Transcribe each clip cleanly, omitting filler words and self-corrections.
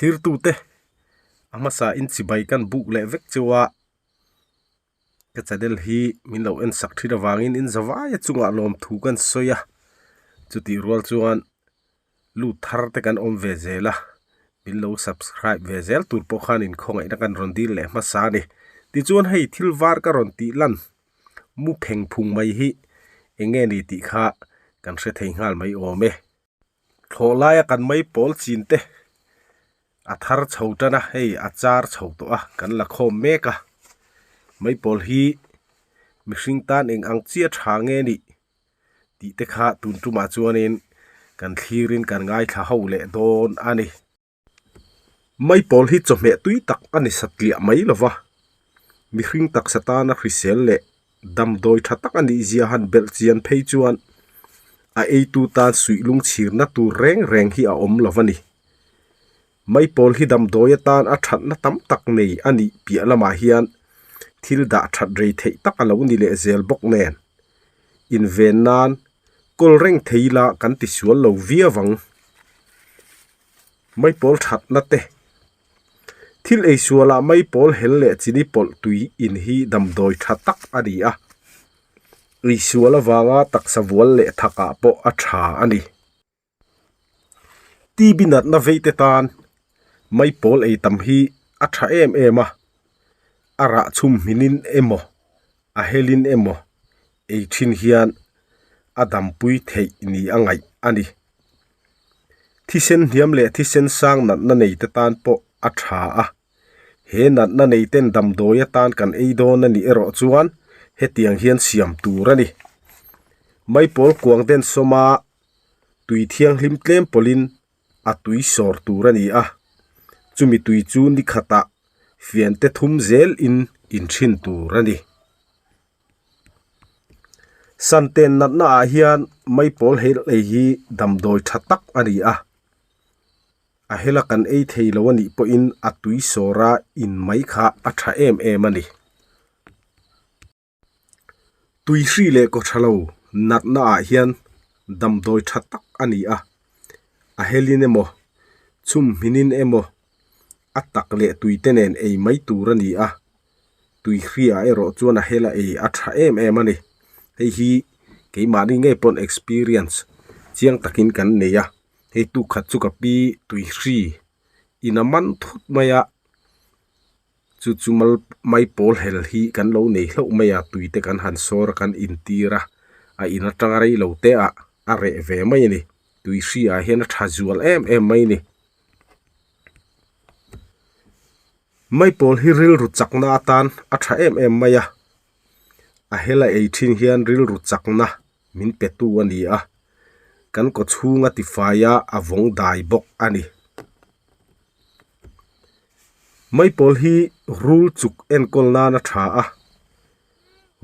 Thlirtute a hmasa in chibai kan buk leh vek cheu a, ka channel hi min lo en sak thin avangin in zavaia chungah lawmthu kan sawi a, chutih rual chuan lut thar te kan awm ve zel a, min lo subscribe ve zel tur pawh khan inkhawngaihna kan rawn dil leh hmasa a ni. Tichuan hei thil var ka rawn tih lan mu pheng phung mai hi eng nge ni tih kha kan hre thei nghal mai awm e. Thlawh laia kan mai pawl chin te a thar chho tan a, hei a char chho tawh a, kan la khawm mek a. Mai pawl hi mihring tan eng ang chiah tha nge nih tih te kha tun tumah chuanin kan thlirin kan ngaithla ho leh dawn a ni. Mai pawl hi chawhmeh tui tak a ni satliah mai lo va, mihring taksa tana hrisel leh damdawi tha tak a nih zia han belh chian phei chuan a eitu tan suih lung chhirna tur reng reng hi a awm lo va ni. Mai pawl hi damdawi atan a thatna tam tak nei a nih piah lamah hian thil dah that rei theih tak a lo ni leh zel bawk nen inven nan kawl reng thei ila kan tisual lo viau ang. Maipawl thatna te, Thil ei sualah maipawl hel leh chini pawlh tui in hi damdawi tha tak a ni a, ei sual avanga taksa vual leh thakah pawh a tha a ni. TB natna veite tan maipawl ei tam hi a tha em em a, a rah chhum hminin emaw a helin emaw ei thin hian a dampui theih ni a ngaih a ni. Thisen hniam leh thisen sang natna nei te tan pawh a tha a, he natna nei ten damdawi atan kan ei dawn a nih erawh chuan hetiang hian siam tur a ni. Maipawl kuang den sawma tui thianghlim tlem pawlhin a tui sawr tur a ni a, chumi tui chu ni khatah fiante thum zel in inthin tur a ni. Santen natna ah hian maipawl hel ei hi damdawi tha tak a ni a, a hela kan ei thei lo a nih pawhin a tui sawra in mai kha a tha em em a ni. Tui hri leh kaw tha lo natna ah hian damdawi tha tak a ni a, a helin emaw chhum hminin emaw a tak leh tui te nen ei mai tur a ni a. Tui hriah erawh chuan a hela ei a tha em em a ni. Hei hi keimahni ngei pawn experience chiang takin kan nei a, hei tuk khat chu ka pi tui hri in a man thut mai a, chu chu mal mai pawl hel hi kan lo nei hlauh mai a, tui te kan han sawr a kan intir a, a in atanga rei lo te ah a reh ve mai a ni. Tui hriah hian a tha zual em em mai a ni. Maipawl hi rilru chakna atan a tha em em mai a, a hela ei thin hian rilru chakna min pe tu a ni a, kan kaw chhunga tifai a a vawng dai bawk a ni. Maipawl hi rul chuk enkawl nan a tha a,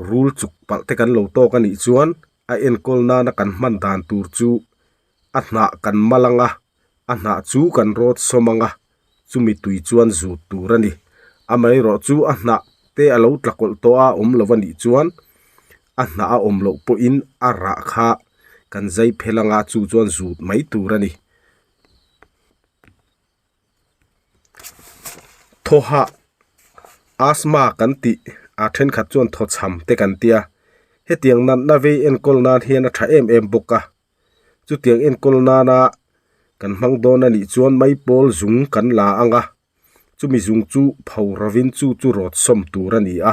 rul chuk palh te kan lo tawk a nih chuan a enkawl nana kan hman dan tur chu a hnah kan mal ang a, a hnah chu kan rawt sawm ang a, chumi tui chuan zut tur a ni. Amaherawh chu a hnah te a lo tla kawlh tawh a awm lo a nih chuan a hnah a awm loh pawhin a rah kha kan zai phel anga chu chuan zut mai tur a ni. Thawhah asthma kan tih a thenkhat chuan thawchham te kan tia hetiang natna vei enkawl nan hian a tha em em bawk a. Chutiang enkawl nana kan hmang dawn a nih chuan maipawl zung kan la ang a, chumi zung chu pho rovin chu chu rawt sawm tur a ni a,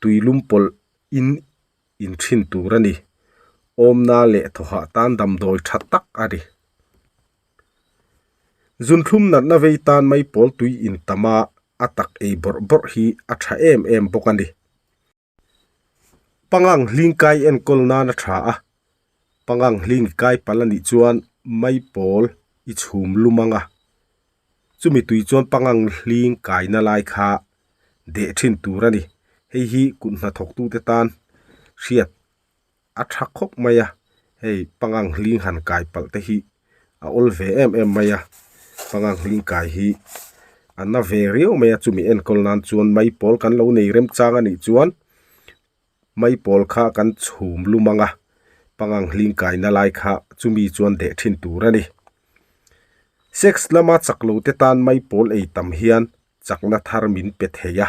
tui lum pawlh in in thin tur a ni. Awmna leh thawhah tan damdawi tha tak a ni. Zunthlum natna vei tan maipawl tui in tam a, a tak ei bawrh bawrh hi a tha em em bawk a ni. Pangang hling kai enkawl nan a tha a, pangang hling kai palh a nih chuan maipawl i chhum lum ang a, chumi tui chuan pangang hling kaina lai kha deh thin tur a ni. Hei hi kut hnathawktute tan hriat a tha khawp mai a, hei pangang hling han kai palh te hi a awl ve em em mai a, pangang hling kai hi a na ve riau mai a chumi enkawl nan chuan maipawl kan lo nei remchang a nih chuan maipawl kha kan chhum lum ang a, pangang hling kaina lai kha chumi chuan deh thin tur a ni. Sex lama chak lo te tan maipawl ei tam hian chakna thar min pe thei a,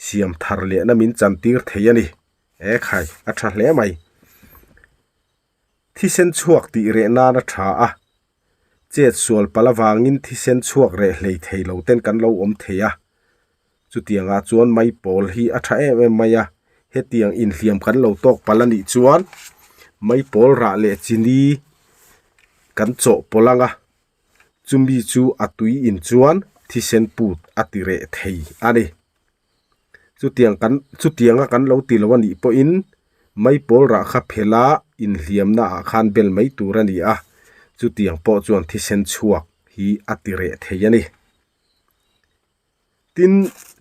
siam thar lehna min chantir thei a ni. E khai, a tha hle mai. Thisen chhuak tih reh nan a tha a, chet sual palh avangin thisen chhuak reh hlei thei lo ten kan lo awm thei a. Chutiangah chuan maipawl hi a tha em em mai a, hetiang inhliam kan lo tawk palh a nih chuan maipawl rah leh chini kan chawhpawlh ang a, chumi chu a tui in chuan thisen put a ti reh thei a ni. Chutiang kan chutianga kan lo ti lo a nih pawhin maipawl rah kha phela inhliamna ah khan bel mai tur a ni a, chutiang pawh chuan thisen chhuak hi a ti reh thei a ni. Tin,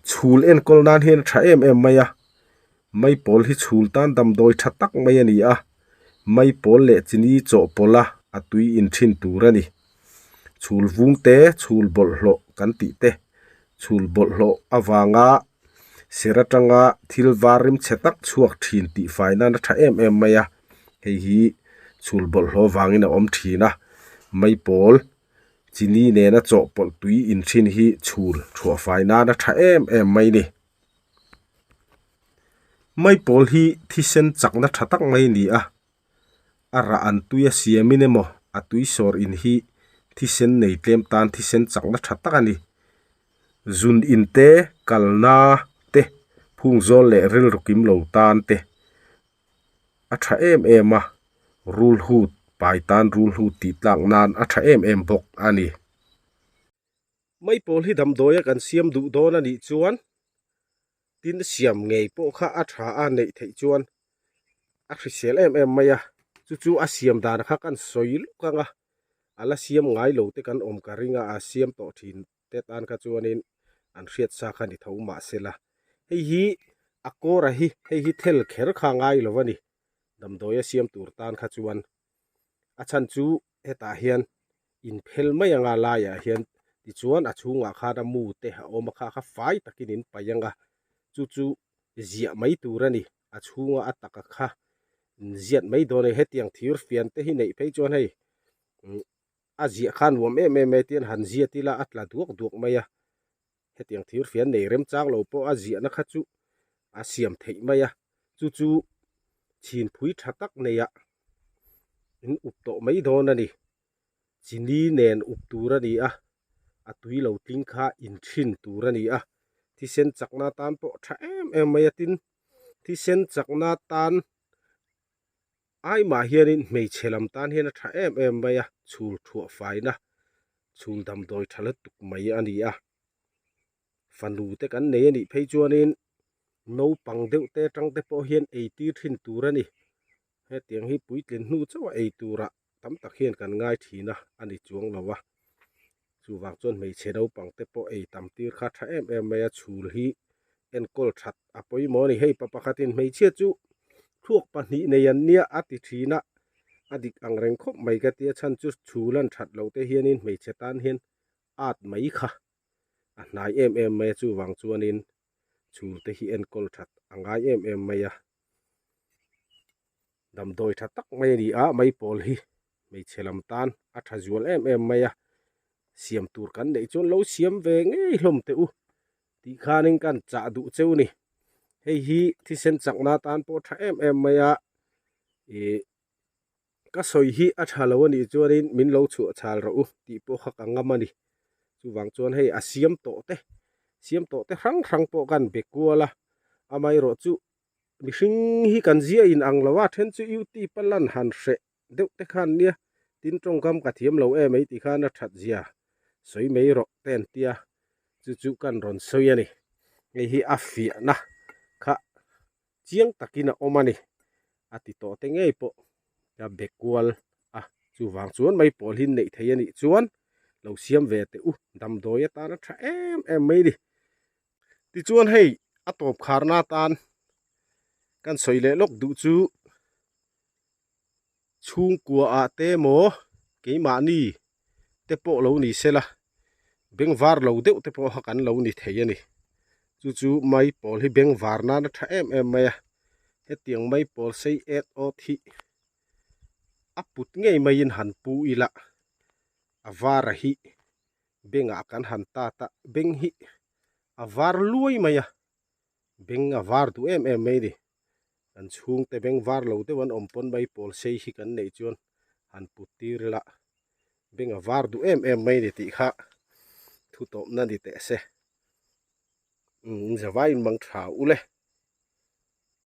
chhul enkawl nan hian a tha em em mai a, maipawl hi chhul tan damdawi tha tak mai a ni a, maipawl leh chini chawhpawlh a a tui in thin tur a ni. Chhul vung te, chhul bawlhhlawh kan tih te, chhul bawlhhlawh avanga ser atanga thil var rim chhe tak chhuak thin tih fai nan a tha em em mai a, hei hi chhul bawlhhlawh vangin a awm thin a, maipawl Chini nena chawhpawlh tui inthin hi chhul thuah fai nan a tha em em mai ni. Maipawl hi thisen chakna tha tak mai a ni a, a rah an tui a siamin emaw a tui sawr in hi thisen nei tlem tan thisen chakna tha tak a ni. Zun in te, kalna te, phung zawl leh rilru kim lo tan te a tha em em a, rul hut pai tan rul hut tih tlak nan a tha em em bawk a ni. Maipawl hi damdawi a kan siam duh dawn a nih chuan tin siam ngei pawh kha a tha a neih theih chuan a hrisel em em mai a, chu chu a siam dan kha kan sawi luk ang a, a la siam ngai lo te kan awm ka ring a, a siam tawh thin te tan kha chuanin an hriat sa kha ni tho mahsela hei hi a kawra hi hei hi thel kher kha ngai lo a ni damdawi a siam tur tan kha chuan a chhan chu hetah hian in phel mai anga laiah hian tichuan a chhungah khan a mu te a awm a kha kha fai takin in paih anga chu chu ziah mai tur a ni a chhunga a taka kha inziat mai dawn a ni hetiang thir fian te hi neih phei chuan hei a ziah kha nuam em em mai tian han ziat ila a tla duak duak mai a hetiang thir fian nei remchang lo pawh a ziahna kha chu a siam theih mai a chu chu chhinphui tha tak neia in up tawh mai dawn a ni chini nen up tur a ni a a tui lo tling kha in thin tur a ni a thisen chakna tan pawh tha em em mai a tin thisen chakna tan Aimah hianin hmeichhe lam tan hian a tha em em mai a, chhul thuah faina chhul damdawi tha lutuk mai a ni a. Fanu te kan nei a nih phei chuanin naupang deuh te atang te pawh hian ei tir thin tur a ni. Hetiang hi puitlin hnu chauh a ei turah tam tak hian kan ngai thin a, a ni chuang lo a. Chuvang chuan hmeichhe naupang te pawh ei tam tir kha tha em em mai a, chhul hi enkawl that a pawimawh a ni. Hei pa pakhatin hmeichhia chu thluak pahnih nei an nia a ti thin a, a dik ang reng khawp mai ka tia chhan chu chhul an that loh te hianin hmeichhe tan hian at mai kha a hnai em em mai a, chuvang chuanin chhul te hi enkawl that a ngai em em mai a. Damdawi tha tak mai a ni a, maipawl hi hmeichhe lam tan a tha zual em em mai a, siam tur kan neih chuan lo siam ve ngei hlawm teh u tih khanin kan chah duh cheu ni. Hei hi thisen chakna tan pawh tha em em mai a, ih ka sawi hi a tha lo a nih chuanin min lo chhuah chhal rawh u tih pawh kha ka ngam a ni. Chuvang chuan hei a siam tawh te, siam tawh te hrang hrang pawh kan be kual a, amaherawh chu Mihring hi kan zia in ang lo a, then chu youtube a lan han hreh deuh te khan nia, tin tawngkam ka thiam lo em ei ti khan a that zia sawi mai rawh te an tia, chu chu kan rawn sawi a ni. Hei hi a fiahna kha chiang takin a awm a ni, a ti tawh te ngei pawh ka be kual a, chuvang chuan mai pawl hi neih theih a nih chuan lo siam ve teh u, damdawi atana tha em em mai a ni. Tichuan hei a tawp kharna atan kan sawi leh lawk duh chu chhungkua ah te emaw keimahni te pawh lo ni se la bengvar lo deuh te pawh kha kan lo ni thei a ni. Chu chu mai pawl hi bengvar nan a tha em em mai a, hetiang mai pawl sei et awt hi a put ngei maiin han pu ila a var a hi. Bengah kan han tat a, beng hi a var luai mai a, beng a var duh em em mai a ni. Kan chhungte beng var lo deuh an awm pawn maipawl sei hi kan neih chuan han put tir ila beng a var duh em em mai a ni tih kha thu tawpna ni teh se. Umm zavaiin mang tha u le.